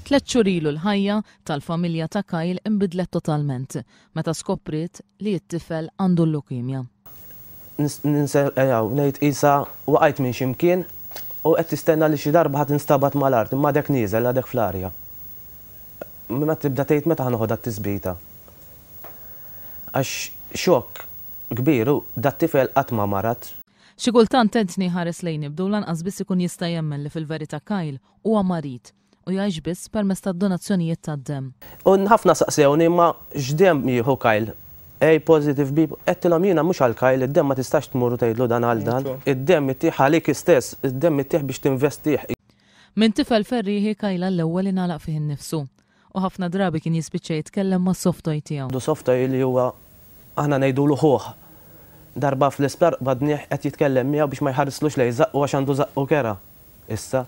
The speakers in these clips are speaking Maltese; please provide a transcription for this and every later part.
Tlet xhur ilu l-ħajja tal-familja ta' Kyle inbidlet totalment meta skopriet li t-tifel għandu l-lukemja. Ninsew ngħid qisha waqajt minn xi mkien u qed tistenna li xi darba ħa tinstabat mal-art imma għadek nieżel, għadek fl-arja. Imma tibda tgħid meta ħa noħodha t-tisbita. Għax xokk kbir u dat-tifel qatt ma marad. Xi kultant Anthony jħares lejn ibdu u lanqas biss ikun jista' jemmen li fil-verità Kyle huwa marid u jgħix biss permezz tad-donazzjonijiet tad-demm. U ħafna saqsewni imma x'demm jieħu Kyle? A positive, B, għedtilhom jiena mhux għal Kyle, id-demm ma tistax tmur u tgħidlu dan għal dan. Id-demm ittih għalik istess, id-demm ittih biex tinvestih. Minn tifel ferrieħi Kyle għall-ewwel ingħalaq fih innifsu u ħafna drabi kien jispiċċa jitkellem mas-soft toy tiegħu. Għandu soft toy li huwa aħna ngħidulu ħuh. Darba fl-isptar qbadnieh qed jitkellem miegħu biex ma jħarislux lejn żaqqu għax għandu żaqqu kerha issa.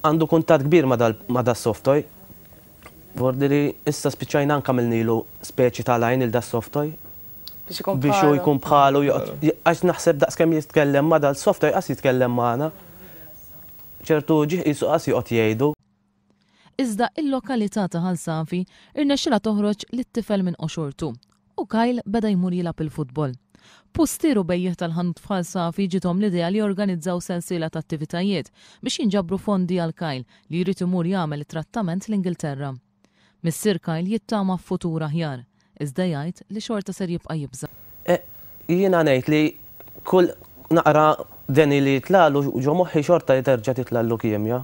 Għandu kuntatt kbir ma' dal ma' das-soft toy. Vordiri issa spiċċajna anke għamilnilu speċi ta' line lil das-soft toy. Biex ikun Biex hu jkun bħalu joqgħod għax naħseb daqskemm jitkellem ma' dal-soft toy qas jitkellem magħna. Ċertu uġigħ qisu qas joqgħod jgħidu. Iżda il-lokalità ta' Ħal Safi rnexxilha toħroġ lit-tifel minn qoxortu u Kyle beda jmur jilgħab il-futbol. Pustier u bejjiegħ tal-ħanut f'Ħal Safi ġiethom l-idea li jorganizzaw sensiela ta' attivitajiet biex jinġabru fondi għal Kyle li jrid imur jagħmel it-trattament l-Ingilterra. Missier Kyle jittama f'futur aħjar, iżda jgħid li xorta ser jibqa' jibża'. Jiena ngħid li kull naqra deni li jitlagħlu ġo moħħi xorta terġa' titla' l-lukemja.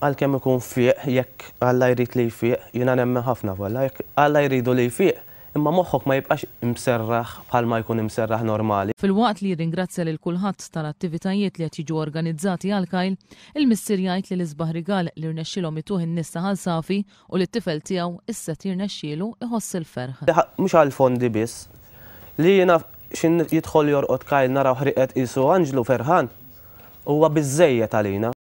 Għalkemm ikun fieq, jekk Alla jrid li jfieq, jiena nemmen ħafna f'Alla, jekk Alla jridu li jfieq, imma moħħok ma jibqax imserraħ bħalma jkun imserraħ normali. Filwaqt li jirringrazzja lil kulħadd tal-attivitajiet li qed jiġu organizzati għal Kyle, il-missier jgħid li l-isbaħ rigal li rnexxielhom ituh in-nies ta' Ħal Safi u li t-tifel tiegħu issa qed jirnexxielu jħoss il-ferħ. Mhux għall-fondi biss. Li jiena x'in jidħol jorqod Kyle narawh rieqed qisu anġlu ferħan, huwa biżżejjed għalina.